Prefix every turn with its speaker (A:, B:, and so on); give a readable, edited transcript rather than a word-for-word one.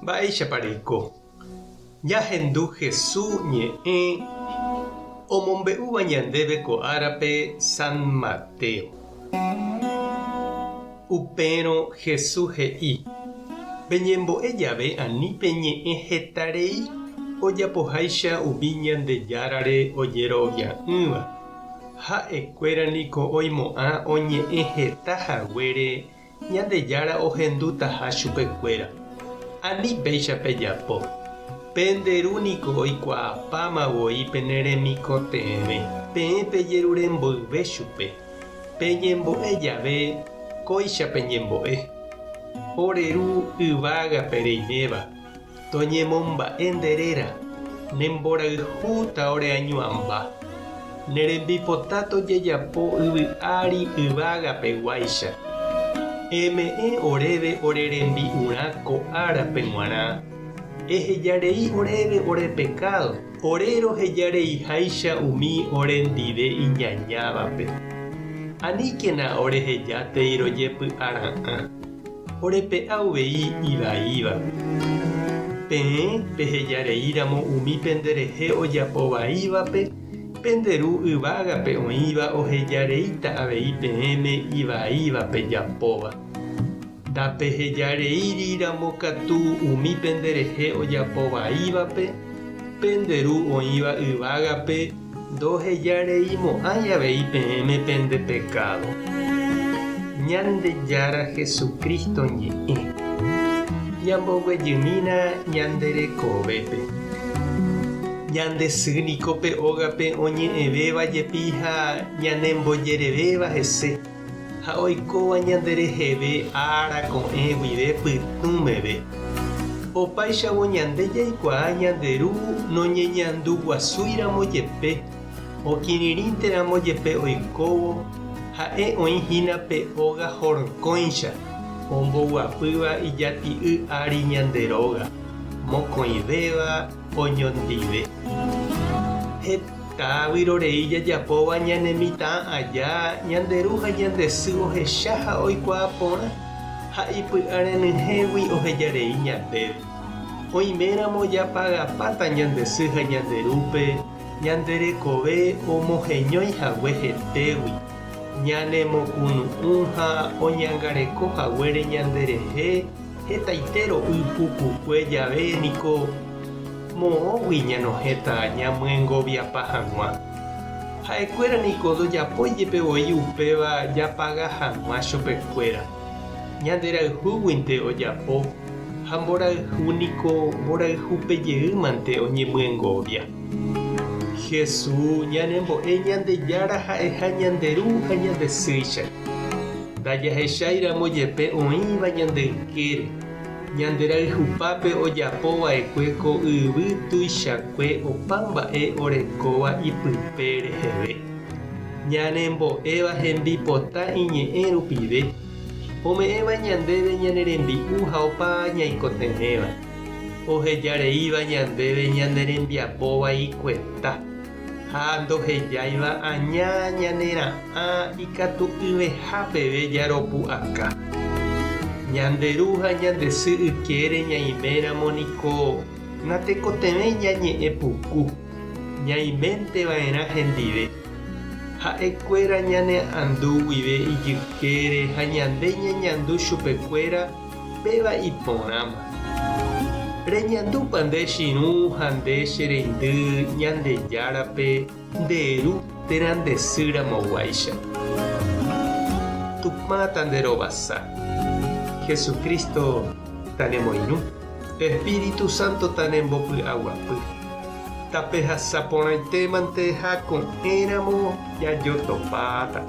A: Mba'éichapa reiko? Ñahendu Hesu ñe'ẽ omombe'úva ñandéve ko árape San Mateo. Upérõ Hesu he'i, Peñembo'e jave ani peñe'ẽ heta rei ojapoháicha umi Ñandejárare ojerovia'ỹva. Ha'ekuéra niko oimo'ã oñe'ẽ heta haguére Ñandejára ohendutaha chupekuéra. Ani péicha pejapo. Pende Ru niko oikuaapáma voi pene remikotevẽ, peẽ pejerure mboyve chupe. Peñembo'e jave, kóicha peñembo'e, Ore Ru yvágape reiméva, toñemomba'e nde réra, ne mborayhu ta ore añuãmba, ne rembipota tojejapo yvy ári yvágape guáicha. Eme'ẽ oréve ore rembi'urã ko árape g̃uarã, eheja rei oréve ore pekádo, ore roheja reiháicha umi orendive iñañávape. Aníkena orehejátei rojepy'ara'ã. Orepe'a uvei ivaíva. Peẽ pehejareíramo umi penderehe ojapo vaívape, pende Ru yvágape oĩva ohejareíta avei peẽme ivaíva pejapóva. Ndapehejareíriramo katu umi penderehe ojapo vaívape, pende Ru oĩva yvágape Ndohejareimo'ãi avei peẽme pende pekádo. Ñandejára Jesucristo ñe'ẽ. Ñamboguejymína ñande rekovépe. Ñande sy niko pe ógape oñe'ẽvéva jepi ha ñanembojerevéva hese, ha oikóva ñande reheve ára ko'ẽ guive pytũ meve. Opáichavo ñande jaikuaa ñande Ru noñeñanduguasúiramo jepe, okirirĩnteramo jepe oikóvo, ha'e oĩ hína pe óga horkõicha, omboguapýva ijati'y ári ñande róga, mokõivéva oñondive. Heta vyrorei jajapóva ñane mitã aja ñande ru ha ñande sy ohecha ha oikuaa porã, ha ipy'a renyhẽgui ohejarei ñandéve. Oiméramo japagapáta ñande sy ha ñande rúpe ñande rekove omoheñói hague hetégui, ñanemokunu'ũ ha oñangareko haguére ñanderehe hetaite ro'y pukukue jave niko, Moõgui ñanohẽta ñamyengoviapa hag̃ua. Ha'ekuéra niko ndojapói jepe voi upéva japaga hag̃ua chupekuéra. Ñanderayhúguinte ojapo, ha mborayhu niko mborayhúpe jeýmante oñemyengovia. Jesús ñanembo'e Ñandejára ha'eha ñande Ru ha ñande Sýicha. Ndajahecháiramo jepe oĩva ñande ykére. Ñande rayhupápe ojapo va'ekue ko yvy tuichakue opa mba'e orekóva ipype reheve. Ñanembo'éva hembipota iñe'ẽ rupive, ome'ẽva ñandéve ñane rembi'u ha opa ñaikotevẽva, oheja reíva ñandéve ñane rembiapo vaikueta, ha ndohejáiva aña ñane ra'ã ikatu'ỹveha peve jaropu'aka. Ñande ru ha ñande sy ykére ñaiméramo niko natekotevẽi ñañe'ẽ puku, ñaiménte va'erã hendive. Ha'e kuéra ñane andu guive ijykére ha ñande ñañandu chupekuéra péva iporãma. Reñandúpa nde chirũ ha nde che reindy Ñandejárape nde ru térã nde sy ramoguáicha? Tupã tanderovasa. Jesucristo tanemoirũ. Espíritu Santo tanembopy'aguapy. Tapehasa porãitémante ha ko'ẽramo jajotopáta.